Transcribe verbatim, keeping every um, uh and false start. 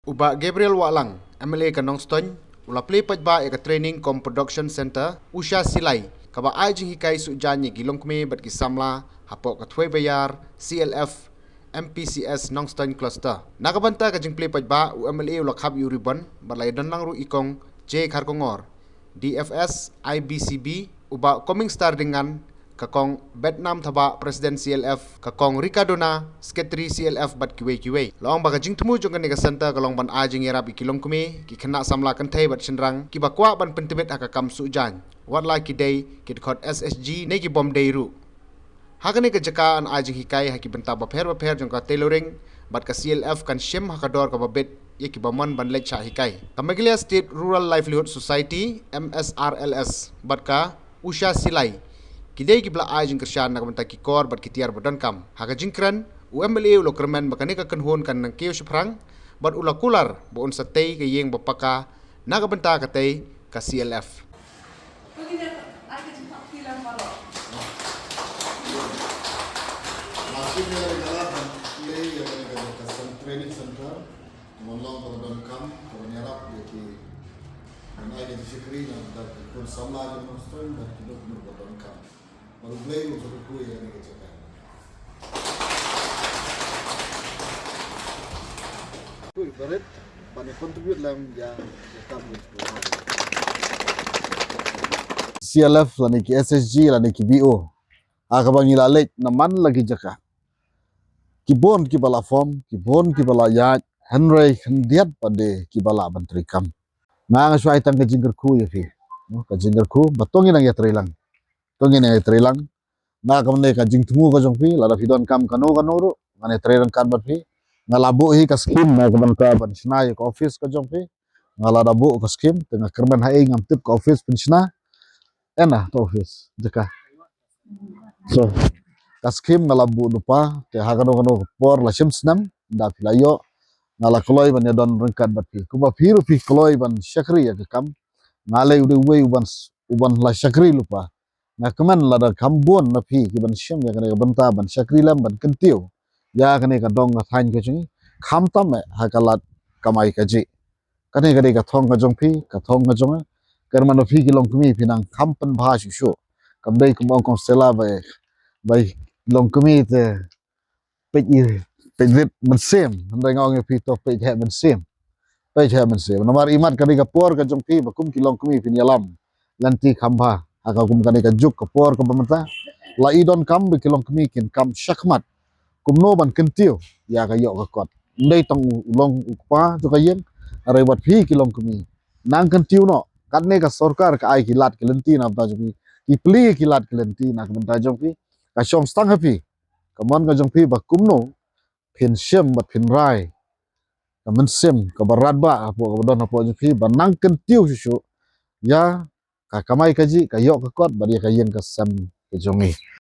U Bah Gabriel Wahlang, M L A ka Nongstoiñ, u la plie paidbah ïa ka training cum production center Usha Silai, kaba ai jinghikai suhjaiñ ïa ki longkmie bad ki samla hapoh ka Thwei Baiar C L F M P C S Nongstoiñ Cluster. Na ka bynta ka jingplie paidbah, u M L A u la khap ïa u ribbon bad la ïadon lang ruh i Kong J Kharkongor, D F S I B C B, u Bah Coming Star Dengan, ka Kong Betnam Thabah, President C L F, ka Kong Rika Dona, Secretary C L F, bad kiwei kiwei. La ong ba ka jingthmu jong kane ka center ka long ban ai jingïarap ïa ki longkmie, ki khynnah samla kynthei bad shynrang kiba kwah ban pyntbit ha ka kam suhjaiñ, wat la ki dei ki dkhot S H G ne ki bym dei ruh. Ha kane ka jaka yn ai jinghikai ha ki bynta bapher bapher jong ka tailoring, bad ka C L F kan shim ha ka dor kaba bit ïa kiba mon ban leit shah hikai. Ka Meghalaya State Rural Livelihood Society, M S R L S, bad ka Usha Silai, ki dei kiba la ai jingkyrshan na ka bynta ki kor bad ki tiar ba donkam. Ha ka jingkren, u M L A u la kyrmen ba kane ka kynhun kan nang kiew shaphrang bad u la kular ba un sa tei ka ïing ba paka na ka bynta katei ka C L F. Lashim ïa ka la ban leh ïa kane ka, ka cen-, training center. Mon long kaba donkam, kaba ïarap ïa ki, ban ai ka jingshakri na ka bynta ki khun samla jong Nongstoiñ bad kino kino ba donkam. Bad U Blei un sa kyrkhu ïa kane ka jaka. Kyrkhu barit ban contribute lang ïa, ïa ka kam. C L F lane ki S H G lane ki B O, ha kaba ngi la leit na man la ki jaka, ki bun kiba la form, ki bun kiba la ïaid, hynrei khyndiat pat de kiba lah ban treikam. Nga nga shu ai tang ka jingkyrkhu ïa phi. No, ka jingkyrkhu ba to ngin nang ïatrei lang. To ngin nang ïatrei lang. Na ka bynta ka jingthmu ka jong phi, lada phi donkam kano kano ruh, ngan ïatrei ryngkat bad phi. Nga la buh hi ka skim na ka bynta ban shna ïa ka office ka jong phi. Nga la da buh ka skim, te nga kyrmen ha ei ngam tip ka office pynshna. Ena to office jaka. So ka skim nga la buh lypa, te ha kano kano ka por la shim snem, da phi la ïoh, nga la kloi ban ïadon ryngkat bad phi. Kumba phi ruh phi kloi ban shakri ïa ka kam, nga lei u dei uwei uban s-, uban la shakri lypa. Nga kmen lada kham bun na phi kiban shim ïa kane ka bynta ban shakri lem ban kyntiew ïa kane ka dong ka thaiñ ka jong ngi, khamtam eh ha ka lad kamai kajih. Kane ka dei ka thong ka jong phi, ka thong ka jong nga. Kyrmen ba phi ki longkmie phi nang kham pynbha shuh shuh. Kam dei kum ong Kong Stella ba, ba longkmie te peit i, peit rit mynsiem. Hynrei nga ong ïa phi to peit heh mynsiem. Peit heh mynsiem. Namar imat ka dei ka por ka jong phi ba kum ki longkmie phin ïalam lynti kham bha. Ha ka kum kane ka juk ka por kaba mynta, la i donkam ba ki longkmie kin kam shakhmat kumno ban kyntiew ïa ka ïoh ka kot. Ym dei tang u long u kpa jong ka ïing, hynrei wat phi ki longkmie nang kyntiew noh. Katne ka sorkar ka ai ki lad ki lynti na bynta jong phi, ki plie ki lad ki lynti na ka bynta jong phi. Ka shong stang ha phi, ka mon ka jong phi ba kumno phin shim bad phin rai ka mynsiem kaba radbah hapoh, kaba don hapoh jong phi, ba nang kyntiew shuh shuh ïa ka kamai kajih, ka ïoh ka kot bad ïa ka ïing ka sem ka jong ngi.